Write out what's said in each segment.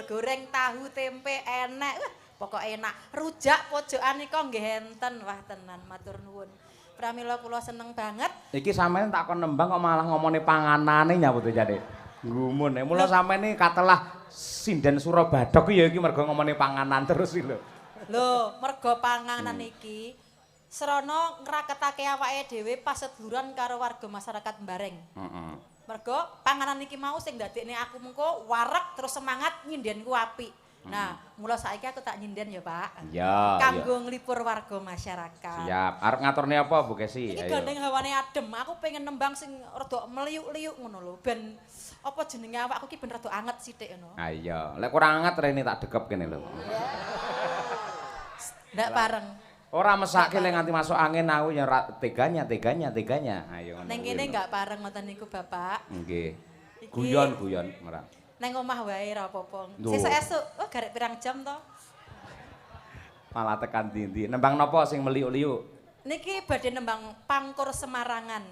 Goreng tahu tempe enek. Wah, pokoke enak. Rujak pojokan nika nggih enten. Wah tenan matur nuwun. Pramila kula seneng banget. Iki sampeyan tak kon nembang kok malah ngomongne panganane nyaput jane. Gumun. Mula sampeyan iki katelah sinden Surabadhog ya iki mergo ngomongne panganan terus iki lho. Lho, mergo panganan iki srana ngraketake awake dhewe paseduluran karo warga masyarakat Bareng. Heeh. Mergo panganan iki mau sing ndadekne aku mengko wareg terus semangat nyindenku apik. Nah, mula saiki aku tak nyinden ya, Pak. Iya. Kanggo nglipur warga masyarakat. Siap. Arep ngaturne apa, Bu Kesi? Iki gandeng hawane adem, aku pengen nembang sing rada meliuk-liuk ngono lho, ben apa jenenge awakku ki ben rada anget sithik ngono. Ha iya, lek kurang anget rene tak dekep kene lho. Ndak pareng. Ora mesake lek nganti masuk angin aku ya teganya. Ayo ngono. Ning kene enggak pareng ngoten niku, Bapak. Nggih. Guyon-guyon ora. Neng omah wae ora apa-apa. Sesuk esuk, oh garek pirang jam to? Malah tekan ndi-ndi. Nembang napa sing meliuk-liuk? Niki badhe nembang Pangkur Semarangan.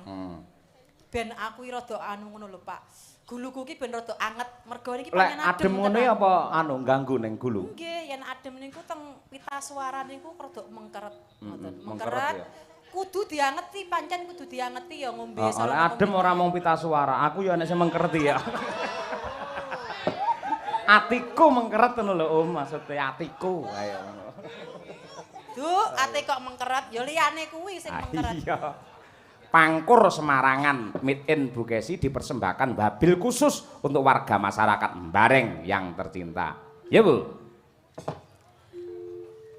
Ben aku rada anu ngono lho, Pak. Guluku ki ben rada anget mergo niki pancen adem. Lek adem ngono ya apa anu ganggu ning gulu? Nggih, yen adem niku teng pita suara niku rada mengkeret ngoten. Mengkeret. Kudu diangeti, pancen kudu diangeti ya ngombe sono. Lek adem ora mung pita suara, aku ya nek sing mengkereti ya. Atiku mengkeret ngono lho Om, maksude atiku. Ayo ngono. Duh, ati kok mengkeret, ya liyane kuwi sing mengkeret. Iya. Pangkur Semarangan Made in Bu Kesi dipersembahkan wabil khusus untuk warga masyarakat Bareng yang tercinta. Ya Bu.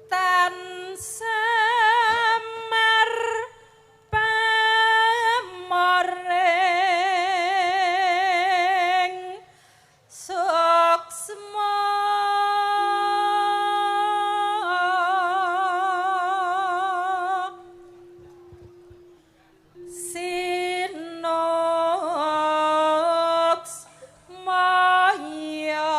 Tan semar pamore suksma sinuks maya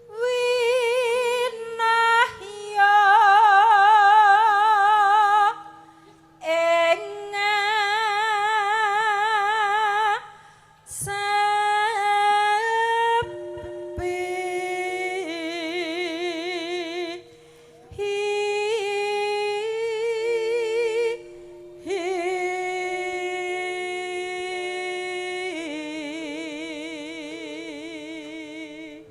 winahya ing sepi.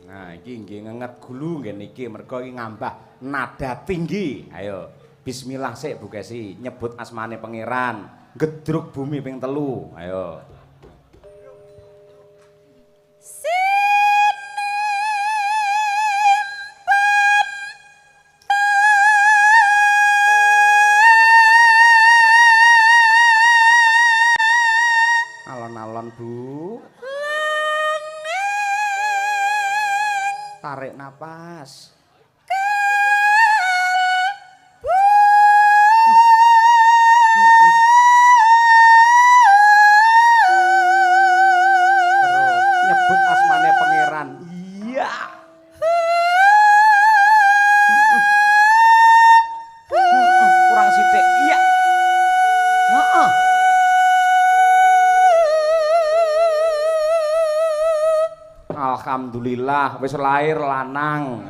Nah, iki nggih ngenget gulu nggih niki mergo iki ngambah nada tinggi. Ayo, bismillah sik Bu Kesi, nyebut asmane pangeran, gedruk bumi ping 3. Ayo. Alon-alon, Bu. Tarik napas. Terus nyebut asmane pangeran. Iya. Kurang sithik. Iya. Heeh. Alhamdulillah wis lahir lanang.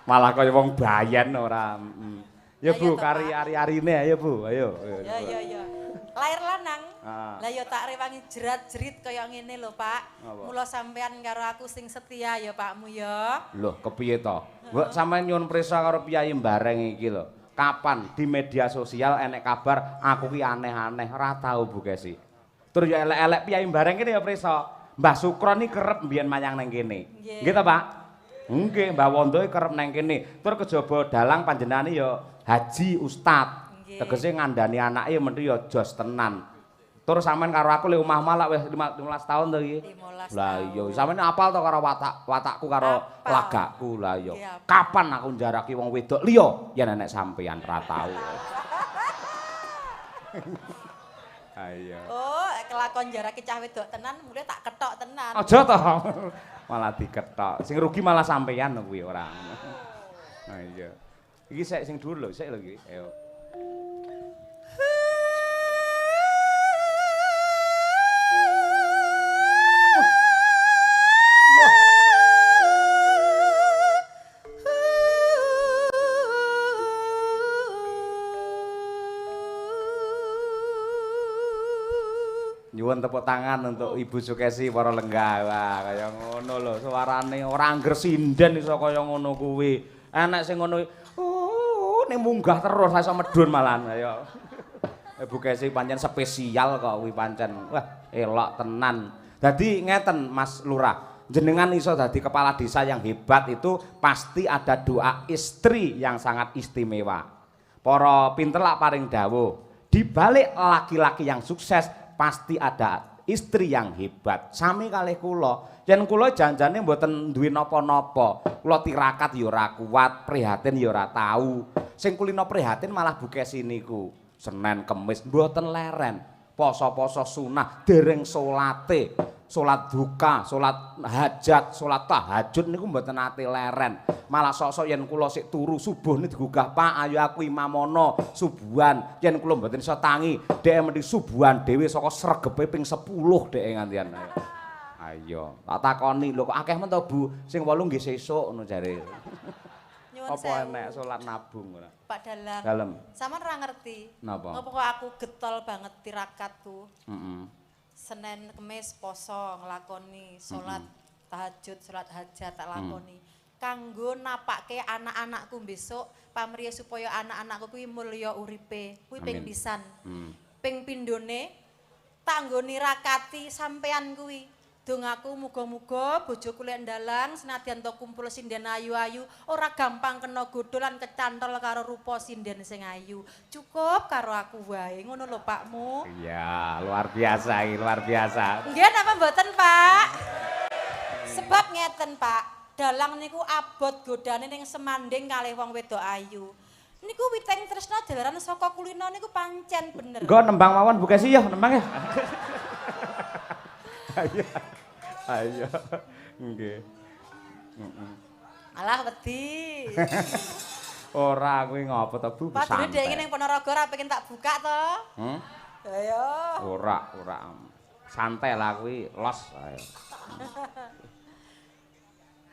Malah kaya wong bayen ora. Ya Bu, kari ari-arine ayo Bu, ayo. Ya ya ya. Lahir lanang. Lah ya tak rewangi jerat-jerit kaya ngene lho, Pak. Mula sampean karo aku sing setia ya Pakmu ya. Loh, kepiye to? Mbok sampean nyuwun prisa karo piyayi Bareng iki lho. Kapan di media sosial enek kabar aku ki aneh-aneh ora tau Bu Kesi. Tur ya elek-elek piyayi Bareng kene ya prisa. Mbah Sukron iki kerep mbiyen mayang nang kene. Nggih ta, Pak? Nggih, Mbah Wondo iki kerep nang kene. Tur kejaba dalang panjenengane ya haji ustad. Tegese ngandani anake mentu ya jos tenan. Tur sampean karo aku le omah-omah lak wis 15 tahun to iki. Lah iya, sampean apal to karo watakku karo lagakku. Lah iya. Kapan aku njaraki wong wedok liya yen enek sampean ra tau. Ayo. Oh, kelakon jarake cah wedok tenan, mulai tak ketok tenan. Aja to. Malah diketok. Sing rugi malah sampean kuwi ora. Ha iya. Iki sik sing dhuwur lho, sik lho iki. Ayo. Nyuwun tepuk tangan untuk Ibu Sukesi para lenggah. Wah, kaya ngono lho, suarane ora angger sinden iso kaya ngono kuwi. Enek sing ngono, ning munggah terus iso medhun malahan. Ayo. Ibu Kesi pancen spesial kok kuwi pancen. Wah, elok tenan. Dadi ngeten Mas Lurah, jenengan iso dadi kepala desa yang hebat itu pasti ada doa istri yang sangat istimewa. Para pinter lak paring dawuh, di balik laki-laki yang sukses pasti ada istri yang hebat. Sami kalih kula. Yen kula janjane mboten duwe napa-napa. Kula tirakat ya ora kuat, prihatin ya ora tau. Sing kulino prihatin malah Bu Kesi niku. Senin Kemis mboten leren. Poso-poso sunah dereng salate. Salat duka, salat hajat, salat tahajud niku mboten nate leren. Malah sok-sok yen kula sik turu subuh niku digugah, "Pak, ayo aku imamono subuhan." Yen kula mboten iso tangi, dhek mesti subuhan dhewe saka sregepe ping 10 dhek ngantian. Ayo, tak takoni, lho kok akeh men to, Bu? Sing 8 nggih sesuk ngono jare. Apa enek salat nabung ora? Pak Dalang. Dalem. Sampeyan ora ngerti. Napa? Ngopo kok aku getol banget tirakatku. Heeh. Senin Kemis poso nglakoni salat tahajud, salat hajat tak lakoni. Kanggo napake anak-anakku besok pamriye supaya anak-anakku kuwi mulya uripe. Kuwi ping pisan. Ping pindhone tak nggo nirakati sampean kuwi. Dongaku muga-muga bojoku lek ndalang senadyan to kumpul sinden ayu-ayu ora gampang kena godho lan kecantol karo rupa sinden sing ayu. Cukup karo aku wae ngono lho Pakmu. Iya, luar biasa iki, luar biasa. Nggih napa mboten, Pak? Sebab ngeten, Pak, dalang niku abot godane ning semanding kalih wong wedok ayu. Niku witeng tresna jalaran saka kulino niku pancen bener. Nggo nembang mawon Bu Kesi ya, nembang ya. Ayo. Ayo. Nggih. Heeh. Alah wedi. Ora kuwi ngopo to Bu? Padune dhek iki ning Ponorogo ora pengen tak buka to. Hmm? Ayo. Ora, ora. Santai lah kuwi, los ayo.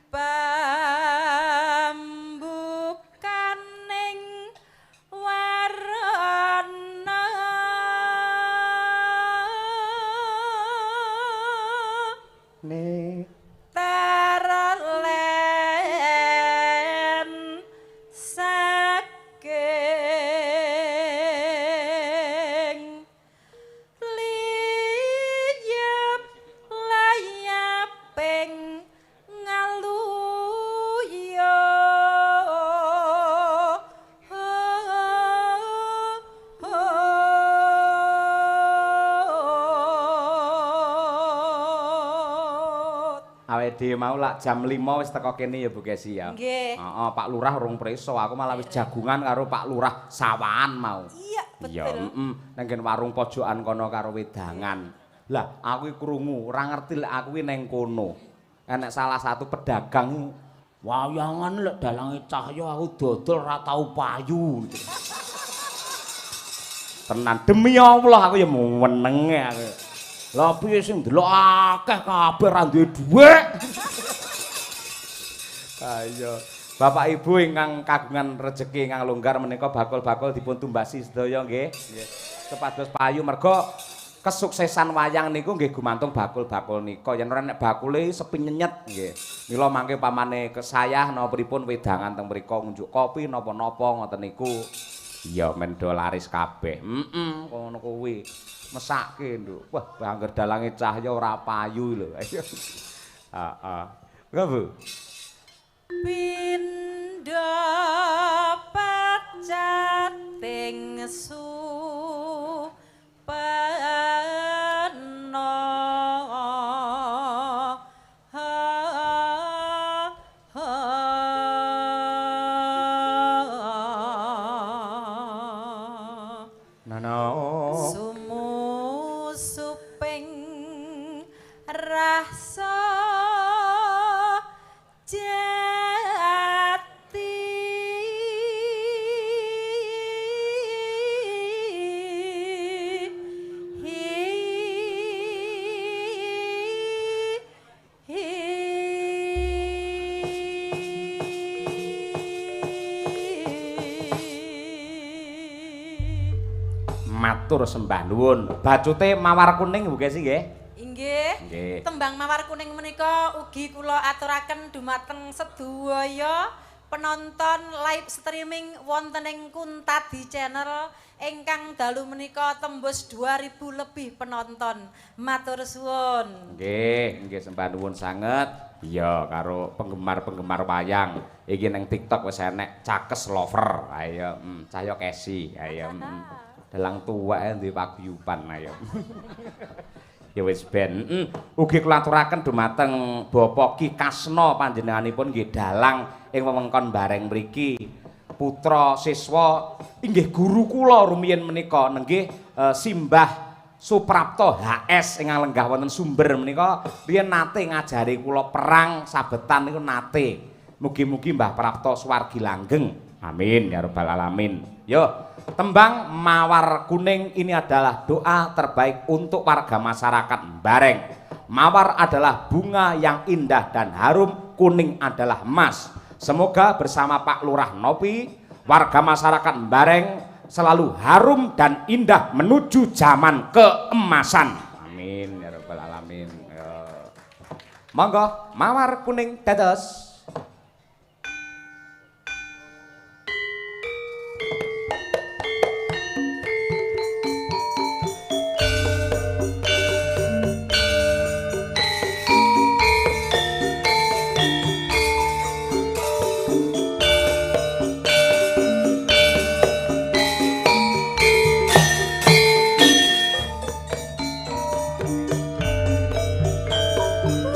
Pambukaning warana ne taralen saking liyap layaping ngaluya. Awake dhewe mau lak jam 5 wis teko kene ya Bu Kesi ya. Nggih. Heeh, Pak Lurah urung preso, aku malah wis jagungan karo Pak Lurah Sawahan mau. Iya, betul. Iya, heeh, nang nggen warung pojokan kono karo wedangan. Lah, aku iki krungu, ora ngerti lek aku iki neng kono. Enek salah satu pedagang wayangan lek dalange Cahya aku dodol ora tau payu. Tenan demi Allah aku ya menenge aku. Lah piye sing ndelok akeh kabeh ra duwe dhuwit. Ayo, Bapak Ibu ingkang kagungan rejeki ingkang longgar menika bakul-bakul dipun tumbasi sedaya nggih. Nggih. Supados payu mergo kesuksesan wayang niku nggih gumantung bakul-bakul nika. Yen ora nek bakule sepi nyenyet nggih. Mila mangke pamane kesayah napa pripun wedangan teng mriku ngunjuk kopi napa-napa ngoten niku. Iya men do laris kabeh. Heeh, ngono kuwi. Mesake, Nduk. Wah, angger dalange Cahya ora payu lho. Ayo. Heeh. Monggo, Bu. Pindha pacating supena. Sumusuping rasa jati Mat. Matur sembah nuwun. Bacute mawar kuning Bu Kesi nggih. Inggih. Nggih. Tembang mawar kuning menika ugi kula aturaken dumateng sedaya penonton live streaming wonten ing Kuntadi Channel ingkang dalu menika tembus 2000 lebih penonton. Matur suwun. Nggih, nggih sembah nuwun sanget. Iya, karo penggemar-penggemar wayang. Iki ning TikTok wis enek Cakes Lover. Ayo, Cahya Kesi. Ayo. Dalang tuwek duwe paguyuban ayo. Ya wis ben. Ugi kula aturaken dumateng Bapak Ki Kasno panjenenganipun nggih dalang ing wewengkon Bareng mriki. Putra siswa inggih guru kula rumiyin menika nenggih Simbah Suprapto HS ingkang lenggah wonten Sumber menika riyen nate ngajari kula perang sabetan niku nate. Mugi-mugi Mbah Prapto swargi langgeng. Amin ya rabbal alamin. Yo, tembang mawar kuning ini adalah doa terbaik untuk warga masyarakat Bareng. Mawar adalah bunga yang indah dan harum, kuning adalah emas. Semoga bersama Pak Lurah Nopi, warga masyarakat Bareng selalu harum dan indah menuju zaman keemasan. Amin ya rabbal alamin. Yo. Monggo mawar kuning dados.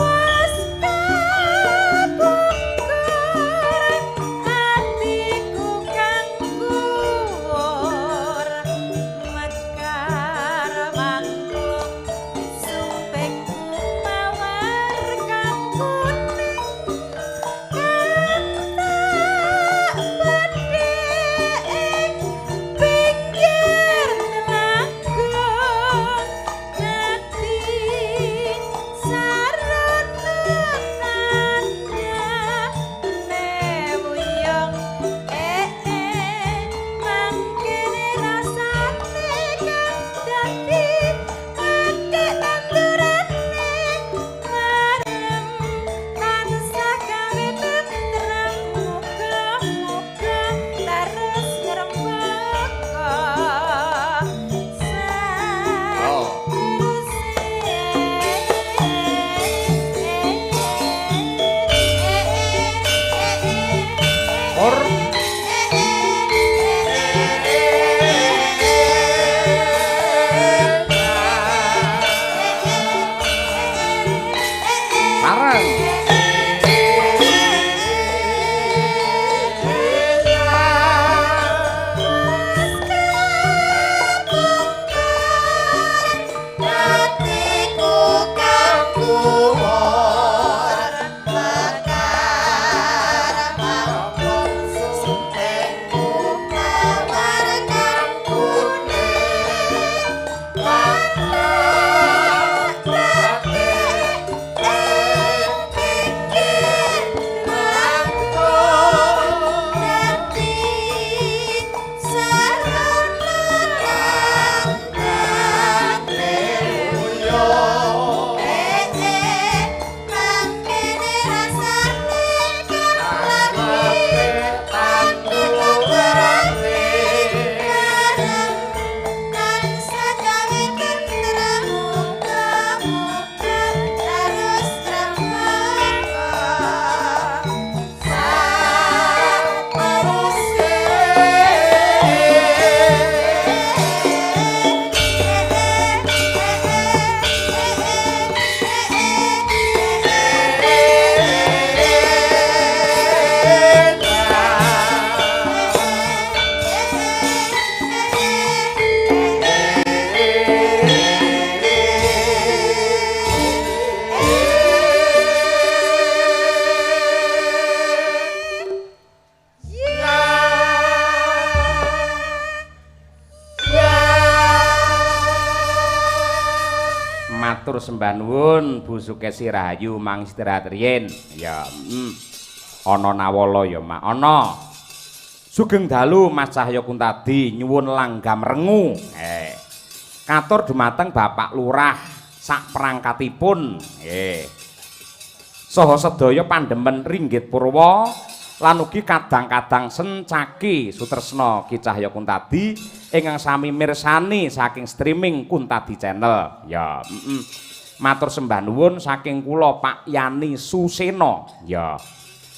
Was Matur sembah nuwun Bu Sukesi Rahayu mang istirahat riyin. Ya, ana nawala ya, Mak. Ana. Sugeng dalu Mas Cahya Kuntadi nyuwun langgam rengu. Katur dumateng Bapak Lurah sak perangkatipun. Nggih. Saha sedaya pandemen Ringgit Purwa lan ugi kadang-kadang Sencaki Sutresna Ki Cahya Kuntadi ingkang sami mirsani saking streaming Kuntadi Channel. Ya, Matur sembah nuwun saking kula Pak Yani Suseno. Ya.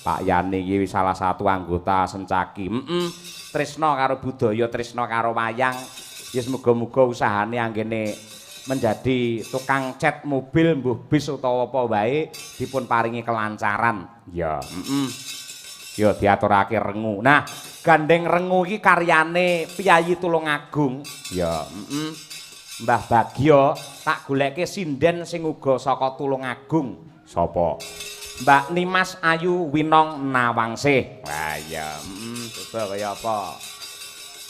Pak Yani iki salah satu anggota Sencaki. Tresna karo budaya, tresna karo wayang. Ya semoga-moga usahane anggene menjadi tukang cat mobil mbuh bis utawa apa wae dipun paringi kelancaran. Ya, Ya diaturake rengu. Nah, gandeng rengu iki karyane Piyayi Tulungagung. Ya, Mbah Bagyo tak goleke sinden sing uga saka Tulungagung. Sapa? Mbak Nimas Ayu Winong Nawangsih. Wah iya, coba kaya apa?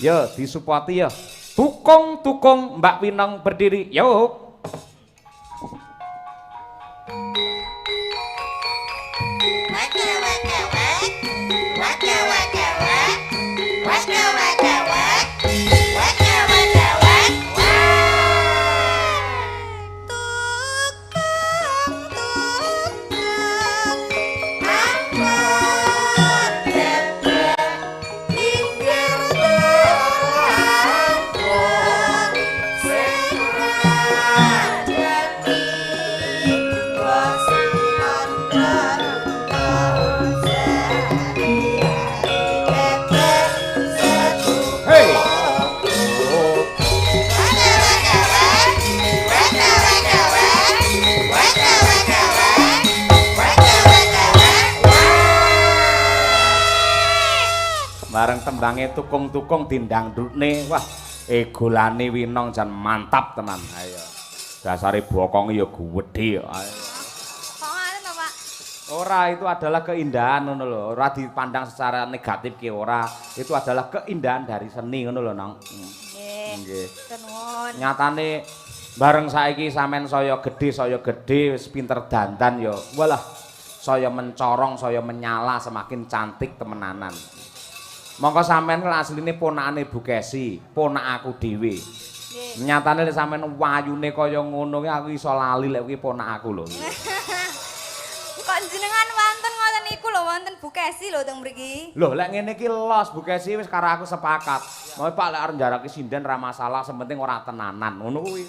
Yo disupoti yo. Tukung-tukung Mbak Winong berdiri. Yo. Bareng tembange tukung-tukung dindangdutne, wah egolane Winong jan mantap tenan. Ayo. Dasare bokonge ya gedhe. Ayo. Kok ngono to, Pak? Ora, itu adalah keindahan ngono lho. Ora dipandang secara negatif ki ora. Itu adalah keindahan dari seni ngono lho, Nong. Nggih. Nggih. Nuwun. Nyatane bareng saiki sampean saya gedhe wis pinter dandan ya. Walah, saya mencorong, saya menyala semakin cantik temenanan. Mongko sampean asline ponakane Bu Kesi, ponak aku dhewe. Nggih. Nyatane lek sampean wayune kaya ngono ki aku iso lali lek kuwi ponak aku lho. Kok jenengan wonten ngoten niku lho, wonten Bu Kesi lho teng mriki. Lho lek ngene iki los Bu Kesi wis karo aku sepakat. Mau Pak lek arep njarake sinden ra masalah, sing penting ora tenanan. Ngono kuwi.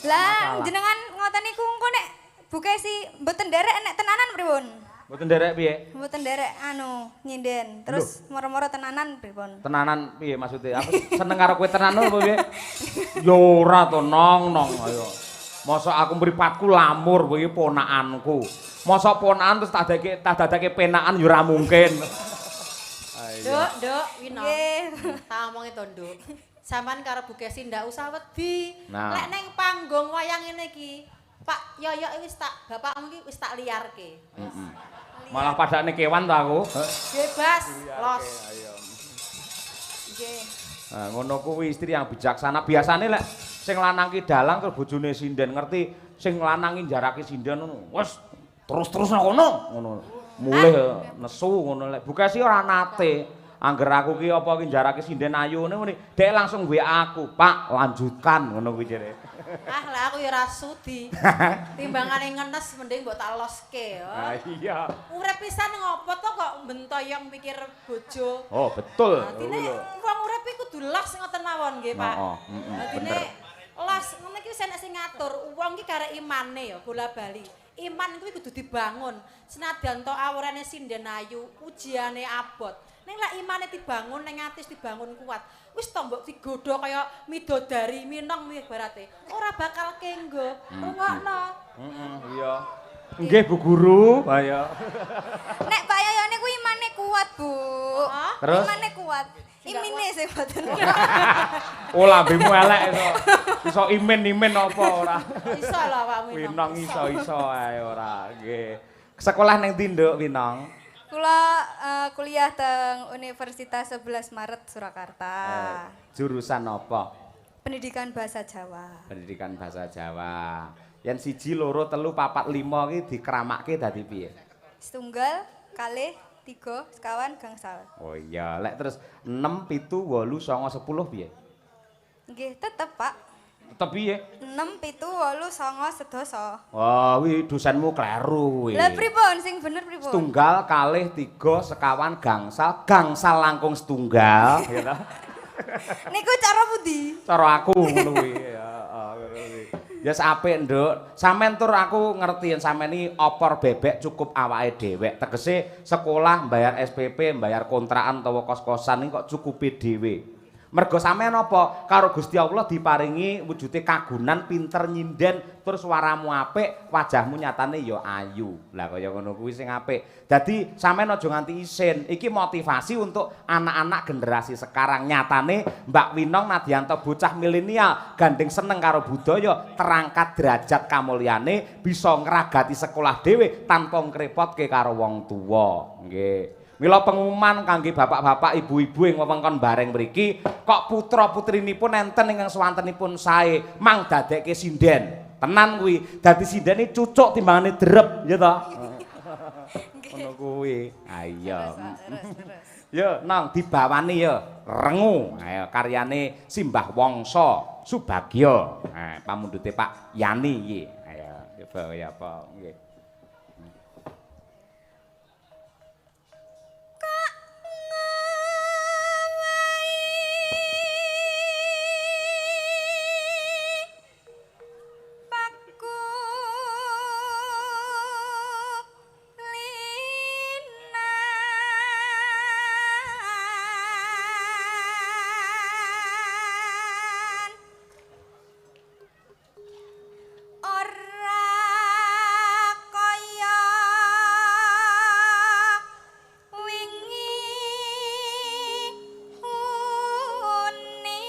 Lah jenengan ngoten niku engko nek Bu Kesi mboten nderek nek tenanan pripun? Mboten nderek piye? Mboten nderek anu nyinden, terus moro-moro tenanan pripun? Tenanan piye maksudnya? Aku seneng karo kowe tenanan apa piye? Ya ora to, Nong, Nong. Ayo. Mosok aku mripatku lamur kowe iki ponakanku. Mosok ponakan terus tak dadake penakan ya ora mungkin. Ayo. Nduk, Nduk, Winong. Nggih. Tak omongi to, Nduk. Sampeyan karo Bu Kesi ndak usah wedi. Nah. Lek neng panggung wayang ngene iki, Pak Yoyok wis tak bapakmu iki wis tak liarke. Malah padane kewan to aku. Bebas, los. Nggih. Nah, ngono kuwi istri yang bijaksana. Biasane lek sing lanang ki dalang terus bojone sinden ngerti sing lanang ki njarake sinden ngono. Wes terus-terus nang kono ngono. Mulih nesu ngono lek Bu Kesi ora nate. Angger aku ki apa ki njarake sinden ayu ngene, dhek langsung WA aku, "Pak, lanjutkan" ngono kuwi jere. Ah, lah aku ya ora sudi. Timbangane ngenes mending mbok tak loske. Ah iya. Urip pisan ngopo to kok bentoyong mikir bojo. Oh, betul. Dadine wong urip iku kudu los ngoten mawon nggih, Pak. Heeh, Dadine los ngono iki wis enek sing ngatur. Wong iki karek imane ya bola-bali. Iman kuwi kudu dibangun. Senadyan to awurane sinden ayu, ujiane abot. Ning lek imane dibangun ning ati dibangun kuat, wis to mbok digodha kaya midodari minong ibarate. Ora bakal kenggo. Rungokno. Heeh, iya. Nggih Bu Guru, ayo. Nek Pak Yoyone kuwi imane kuat, Bu. Terus? Imane kuat. Imine sing mboten. Oh, lambemu elek iso. Iso imin-imin apa ora? Iso lho awakmu Winong iso-iso ae ora. Nggih. Sekolah ning ndi, Nduk, Winong? Kula kuliah teng Universitas 11 Maret Surakarta. Jurusan apa? Pendidikan Bahasa Jawa. Pendidikan Bahasa Jawa. Yen 1 2 3 4 5 iki dikramakke dadi piye? Setunggal, kalih, 3, sekawan, gangsal. Oh iya, lek terus 6 7 8 9 10 piye? Nggih, tetep, Pak. Tetep piye? 6 7 8 9 sedasa. Wah, wi dosenmu kleru kuwi. Lah pripun sing bener pripun? Setunggal kalih tiga sekawan gangsal, gangsal langkung setunggal, ya toh. Niku cara pundi? Cara aku ngono kuwi. Heeh, ngono kuwi. Ya apik, Nduk. Sampeyan tur aku ngerti yen sampeyan iki opor bebek cukup awake dhewek. Tegese sekolah mbayar SPP, mbayar kontrakan utawa kos-kosan iki kok cukupi dhewe. Mergo sampeyan apa? Karo Gusti Allah diparingi wujude kagunan pinter nyinden, terus suaramu apik, wajahmu nyatane ya ayu. Lah kaya ngono kuwi sing apik. Dadi sampeyan aja nganti isin. Iki motivasi untuk anak-anak generasi sekarang. Nyatane Mbak Winong Nadianto bocah milenial gandeng seneng karo budaya, terangkat derajat kamulyane, bisa ngragati sekolah dhewe tanpa ngrepotke karo wong tuwa. Nggih. Mila pengumuman kangge bapak-bapak, ibu-ibu ing wewengkon Bareng mriki, kok putra-putrinipun enten ingkang swantenipun sae mang dadekke sinden. Tenan kuwi, dadi sindene cucuk timbangane drep, ya toh? Ngono kuwi. Ha iya. Terus. Yo, Nong dibawani yo, rengu. Ayo karyane Simbah Wangsa Subagya. Nah, pamundhute Pak Yani iki. Ayo, coba ya apa nggih. Ora kaya wingi uni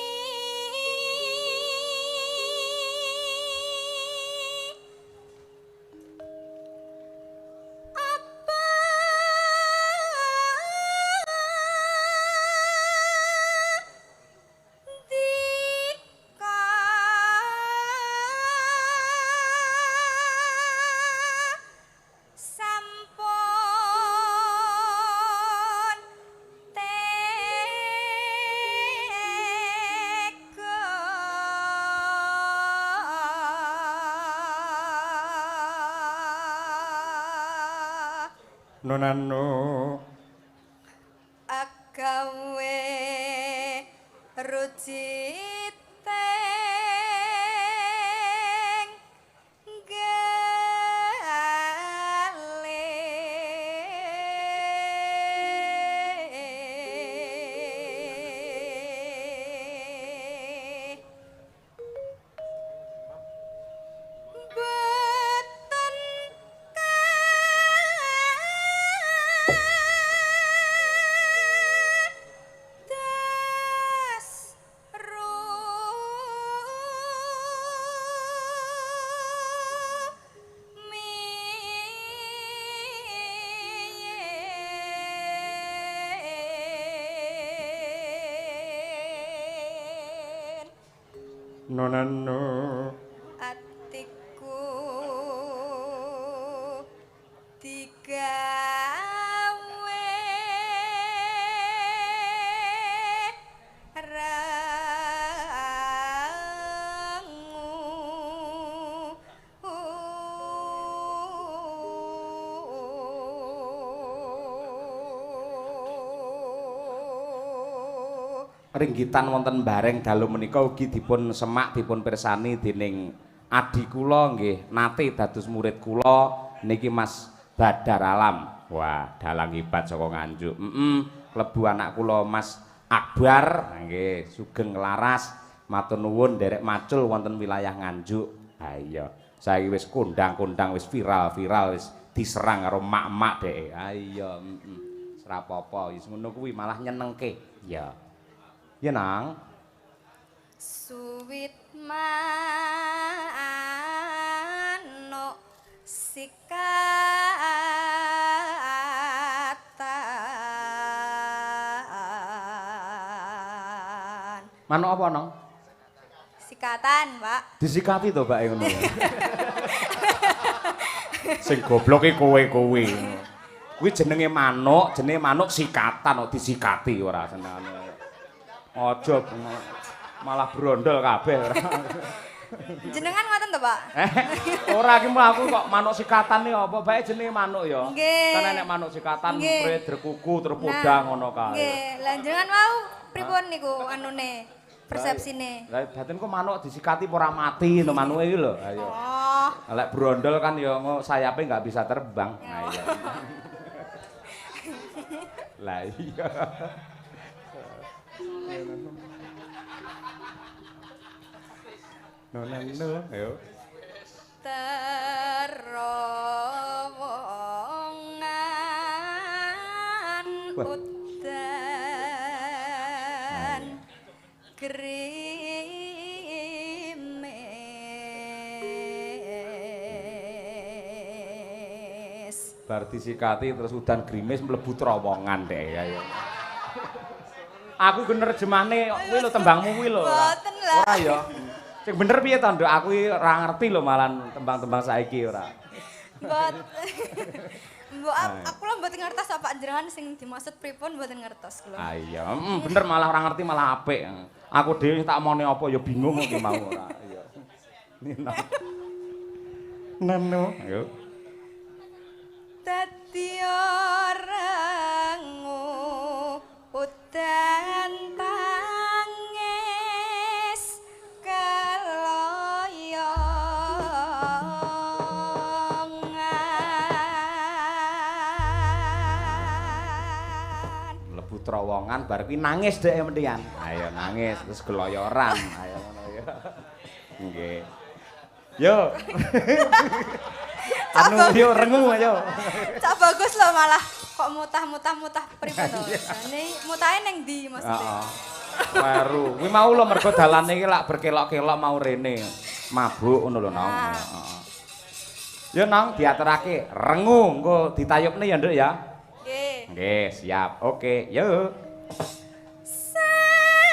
apa dika sampun tega Nonano agawe rujiting gale boten kados rumiyin nonano atiku digawe rangu ringgitan wonten Bareng dalu menika ugi dipun semak dipun pirsani dening adi kula nggih nate dados murid kula niki Mas Badar Alam. Wah, dalang hebat saka Nganjuk. Klebu anak kula Mas Akbar nggih sugeng laras matur nuwun nderek macul wonten wilayah Nganjuk. Ha iya, saiki wis kondang-kondang wis viral-viral wis diserang karo mak-mak dheke. Ha iya, heeh. Ora apa-apa, wis ngono kuwi malah nyenengke. Ya. Ya Nang. Suwit manuk sikatan. Manuk apa, Nang? Sikatan, Pak. Disikati to, Mbak ngono. Sing goblok iki kowe-kowe. Kuwi jenenge manuk sikatan kok disikati ora senengane. Aja malah brondol kabeh ora. Jenengan ngoten to, Pak? Ora iki aku kok manuk sikatan iki apa bae jenenge manuk ya. Nggih. Kan enek manuk sikatan, Nggih. drekuku, terpoda ngono kae. Nggih, lah jenengan wau pripun niku anune persepsine? Lah batinku manuk disikati apa ora mati to manuke iki lho. Ayo. Oh. Lek brondol kan ya sayape enggak bisa terbang. Nah iya. Lah iya. No no no, ayo. Terowongan udan grimis. Bar disikati terus udan grimis mlebu terowongan deh ya ya. Aku ki nerjemahne kuwi lho tembangmu kuwi lho. Mboten lah. Ora ya. Sing bener piye to, Nduk? Aku iki ora ngerti lho malan tembang-tembang saiki ora. Mbot. Mbok aku lho mboten ngertos apa jenengan sing dimaksud pripun mboten ngertos kula. Ah iya, bener malah ora ngerti malah apik. Aku dhewe tak omone apa ya bingung iki mau ora. Iya. Nino. Neno. Ayo. Dadi ora udan tangis keloyongan. Mlebu terowongan bar kuwi nangis dhek mentian. Ayo nangis terus geloyoran. Ayo ngono ya. Nggih. Yo. Anu yo rengu ayo. Cak bagus lho malah kok mutah-mutah-mutah pripun to. Jane mutahe ning ndi maksudnya? Heeh. Kleru. Kuwi mau lho mergo dalane iki lak berkelok-kelok mau rene. Mabuk ngono lho, Nong. Heeh. Yo Nong diaturake rengu engko ditayupne ya, Nduk ya. Nggih. Nggih, siap. Oke, yo. Sampun.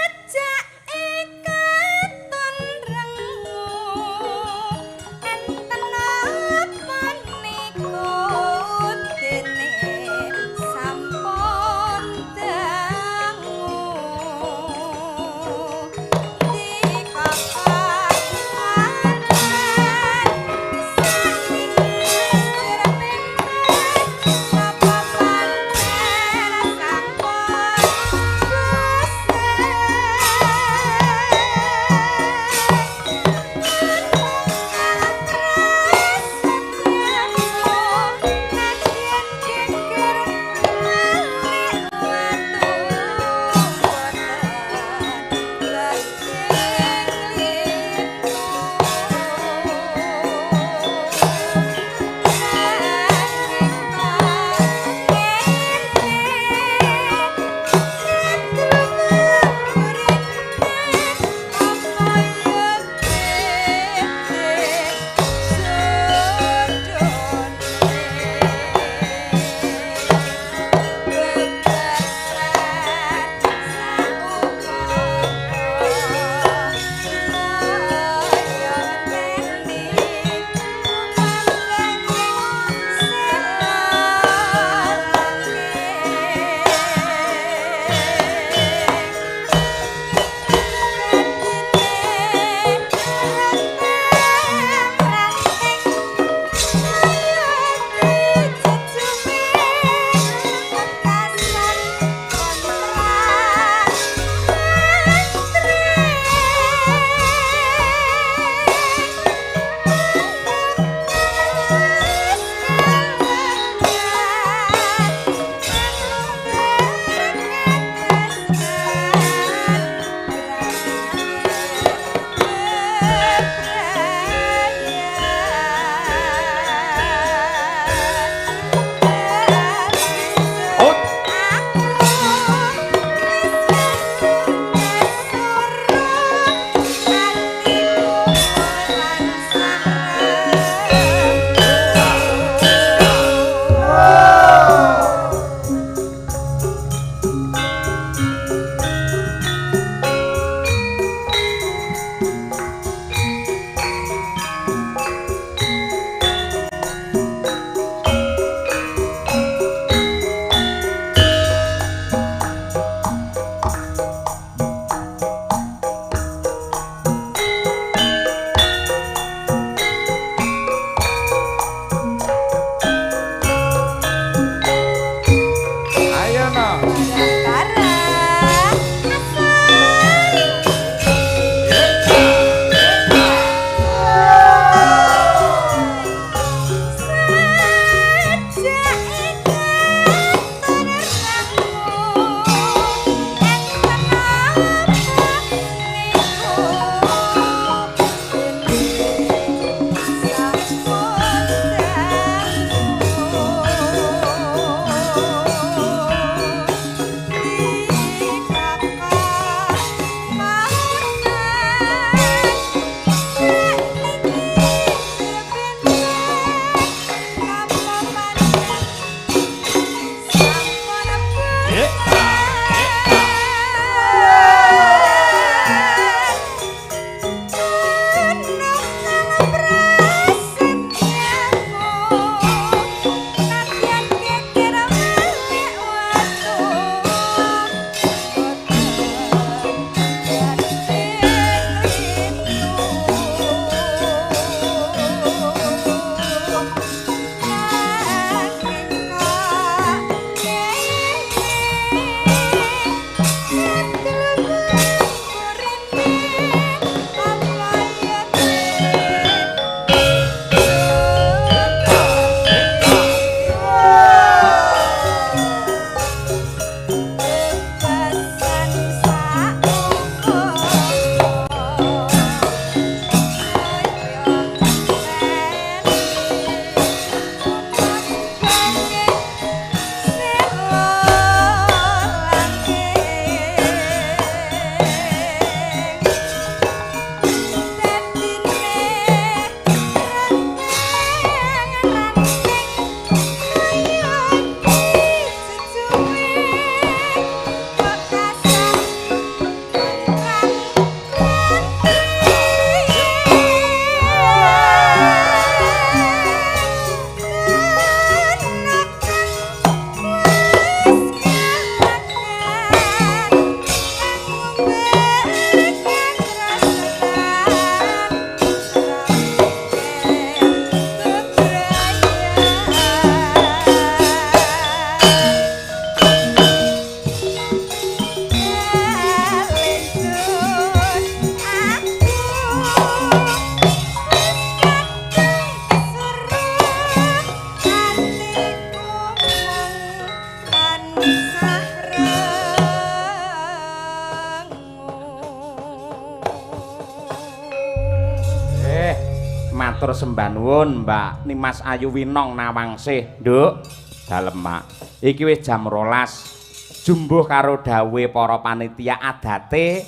sembah nuwun Mbak Nimas Ayu Winong Nawangsih, Nduk. Dalem, Mak. Iki wis jam 12. Jumbuh karo dawuhe para panitia adate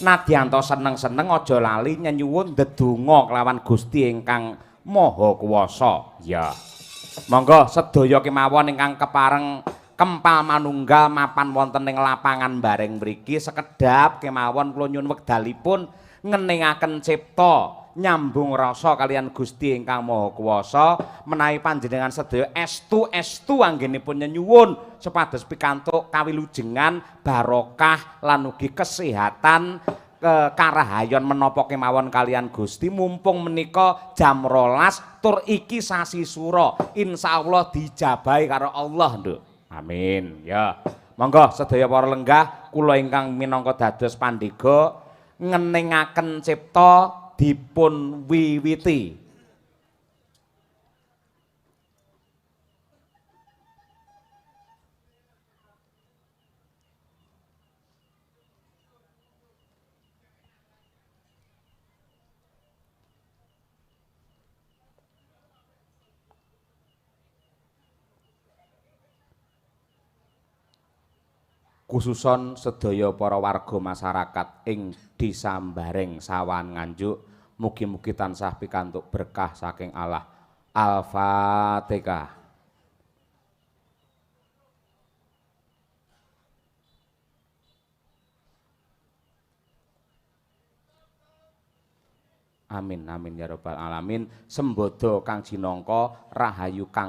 nadyanto seneng-seneng aja lali nyenyuwun ndedonga kelawan Gusti ingkang Maha Kuwasa. Ya. Monggo sedaya kemawon ingkang kepareng kempal manunggal mapan wonten ing lapangan Bareng mriki sekedhap kemawon kula nyuwun wekdalipun ngeningaken cipta nyambung rasa kalian Gusti ingkang Maha Kuwasa menawi panjenengan sedaya estu-estu anggenipun nyenyuwun supados pikantuk kawilujengan barokah lan ugi kesehatan karahayon menapa kemawon kalian Gusti mumpung menika jam 12 tur iki sasi sura insyaallah dijabahi karo Allah, Nduk. Amin. Ya. Monggo sedaya para lenggah kula ingkang minangka dados pandega ngeningaken cipta dipun wiwiti. Khususon sedaya para warga masyarakat ing Desa Bareng Sawahan Nganjuk mugi-mugi tansah pikantuk berkah saking Allah. Al-Fatihah. Amin amin ya rabbal alamin. Sembodo kang jinangka rahayu kang